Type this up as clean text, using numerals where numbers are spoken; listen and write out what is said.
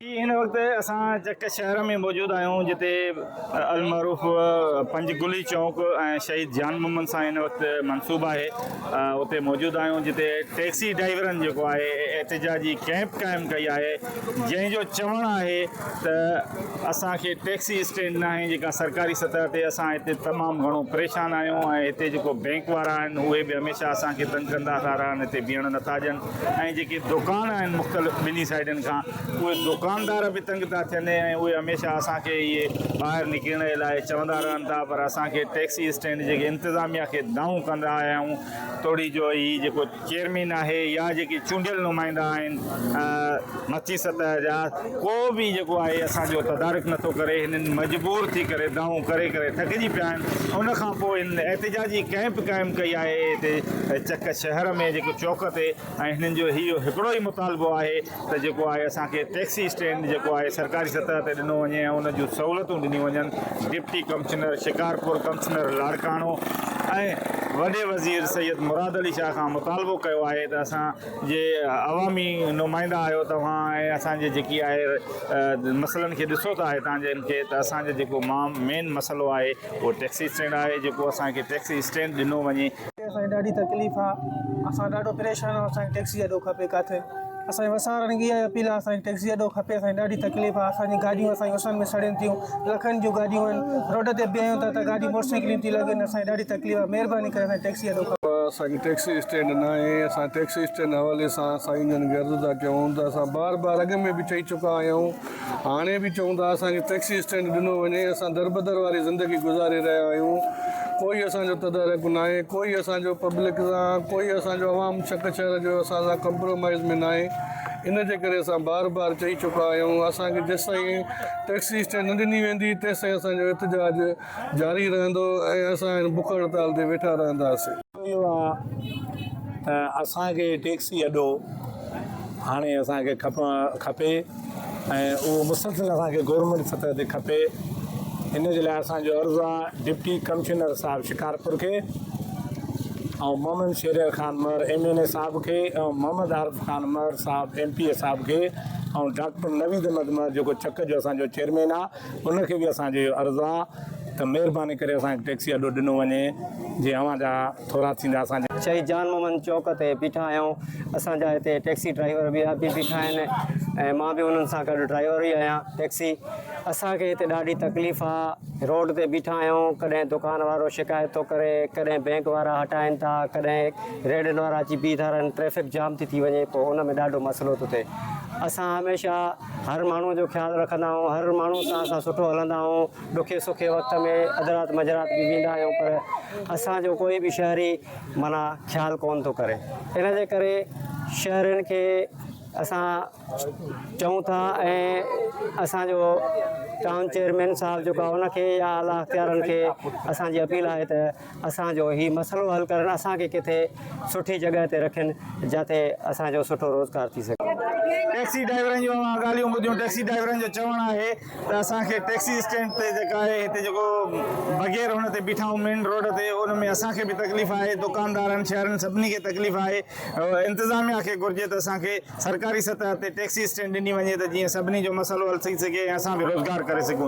هن وقت اسان چڪ شهر ۾ موجود آهيون جتي المعروف پنج گلي چونڪ ۽ شهيد جان محمد سان هن وقت منسوب آهي اتي موجود آهيون جتي ٽيڪسي ڊرائيورن جيڪو آهي احتجاجي ڪئمپ قائم ڪئي آهي جنهن جو چوڻ آهي ته اسان کي ٽيڪسي اسٽينڊ ناهي جيڪا سرڪاري سطح تي اسان هتي تمام گهڻو پريشان آهيون ۽ هتي جيڪو بينڪ وارا آهن اهي به هميشه اسان کي تنگ ڪندا ٿا رهن هتي بيهڻ نٿا ڏين ۽ جيڪي دڪان آهن مختلف ٻنهي سائيڊن کان اهي دڪاندار به تنگ ٿا ٿين ۽ اهي هميشه اسان کي اهي ٻاهر نڪرڻ جي لاء چوندا رهن ٿا پر اسان کي ٽيڪسي اسٽينڊ جيڪي انتظاميا کي دانهون ڪندا آيا آهيون توڙي جو هي جيڪو چيئرمين آهي يا جيڪي چونڊيل نمائندا آهن مٿي سطح جا ڪو به جيڪو آهي اسان جو تدارڪ نٿو ڪري هنن مجبور ٿي ڪري دانهون ڪري ڪري ٿڪجي پيا آهن ان کان پوء هنن احتجاجي ڪئمپ قائم ڪئي آهي هتي چڪ شهر ۾ جيڪو چوڪ تي ۽ هنن جو هي هڪڙو ئي مطالبو آهي ته جيڪو آهي اسان کي ٽيڪسي اسٽينڊ جيڪو آهي سرڪاري سطح تي ڏنو وڃي ۽ ان جون سهولتون ڏنيون وڃن deputy commissioner Shikarpur commissioner Larkana ۽ وڏي وزير سيد مراد علي شاهه کان مطالبو ڪيو آهي ته اسان جي عوامي نمائندا آهيو توهان ۽ اسان جي جيڪي آهي مسئلن کي ڏسو ٿا هتان جن کي ته اسان جو جيڪو مين مسئلو آهي اهو ٽيڪسي اسٽينڊ آهي جيڪو اسان کي ٽيڪسي اسٽينڊ ڏنو وڃي. اسان کي ڏاڍي تڪليف آ اسان ڏاڍو پريشان آهيون اسان کي ٽيڪسي اڏو کپي ڪاٿي اسان جي وسارن کي اها اپيل آ اسان کي ٽيڪسي اڏو کپي اسان کي ڏاڍي تڪليف آ اسان جي گاڏيون اسان جي اسن ۾ سڙن ٿيون لکن جون گاڏيون آهن روڊ تي بيهون ٿا ته گاڏي موٽر سائيڪلون ٿي لڳن اسان کي ڏاڍي تڪليف آ مهرباني ڪري اسان کي ٽيڪسي اڏو کپي. اسان کي ٽيڪسي اسٽينڊ ناهي اسان ٽيڪسي اسٽينڊ حوالي سان سائين جن کي عرض ٿا ڪيون ته اسان بار بار اڳ ۾ به چئي چڪا آهيون هاڻي به چئون ٿا اسان کي ٽيڪسي اسٽينڊ ڏنو وڃي اسان دربدر واري زندگي گذاري رهيا آهيون ڪوئي اسان جو تدارڪ ناهي ڪوئي اسان جو پبلڪ سان ڪوئي اسان جو عوام شڪ شهر جو اسان سان ڪمپرومائز ۾ ناهي ان جي ڪري اسان بار بار چئي چڪا آهيون اسان کي جيستائين ٽيڪسي اسٽينڊ نه ڏني ويندي تيستائين اسان جو احتجاج جاري رهندو ۽ اسان هن بک هڙتال تي ويٺا رهنداسين. اهو آ ته اسان کي ٽيڪسي اڏو هاڻي اسان کي کپي ۽ اهو مسلسل اسان کي گورنمينٽ سطح تي کپي ان جي لاء اسان جو عرض آ ڊپٽي ڪمشنر صاحب شڪارپور کي ۽ محمد شهريار خان مهر ايم اين اي صاحب کي ۽ محمد عارف خان مهر صاحب ايم پي اي صاحب کي ۽ ڊاڪٽر نويد احمد مهر جيڪو چڪ جو اسان جو چيئرمين آ ان کي به اسان جو اهو عرض آ ته مهرباني ڪري اسان کي ٽيڪسي اڏو ڏنو وڃي جي اوهان جا ٿورا ٿيندا اسان جي. شهيد جان محمد چوڪ تي بيٺا آهيون اسان جا هتي ٽيڪسي ڊرائيور ٻيا به بيٺا آهن ۽ مان به انهن سان گڏ ڊرائيور ئي آهيان ٽيڪسي اسان کي هتي ڏاڍي تڪليف آ روڊ تي بيٺا آهيون ڪڏهن دڪان وارو شڪايت ٿو ڪري ڪڏهن بينڪ وارا هٽائن ٿا ڪڏهن ريڙهن وارا اچي بيهي ٿا رهن ٽريفڪ جام ٿي ٿي وڃي پوء ان ۾ ڏاڍو مسئلو ٿو ٿئي اسان هميشه هر ماڻهوء جو خيال رکندا آهيون، هر ماڻهوء سان اسان سٺو هلندا آهيون، ڏکي سکي وقت ۾ اڌ رات منجهه رات به ويندا آهيون پر اسان جو ڪوئي به شهري معنيٰ خيال ڪونه ٿو ڪري ان جي ڪري شهرين کي اسان چئون ٿا ۽ اسان جو ٽائون چيئرمين صاحب جيڪو آهي ان کي يا اعليٰ اختيارن کي اسان جي اپيل آهي ته اسان جو هي مسئلو حل ڪرن اسان کي ڪٿي سٺي جڳهه تي رکن جتي اسان جو سٺو روزگار ٿي سگهي. ٽيڪسي ڊرائيورن جون اوهان ڳالهيون ٻڌيون ٽيڪسي ڊرائيورن جو چوڻ آهي ته اسان کي ٽيڪسي اسٽينڊ تي جيڪا آهي هتي جيڪو بغير هن تي بيٺا آهيون مين روڊ تي ان ۾ اسان کي به تڪليف آهي دڪاندارن شهرين سڀني کي تڪليف آهي انتظاميا کي گهرجي ته اسان کي سرڪاري سطح تي ٽيڪسي اسٽينڊ ڏني وڃي ته جيئن سڀني جو مسئلو حل ٿي سگهي ۽ اسان به روزگار ڪري سگهون.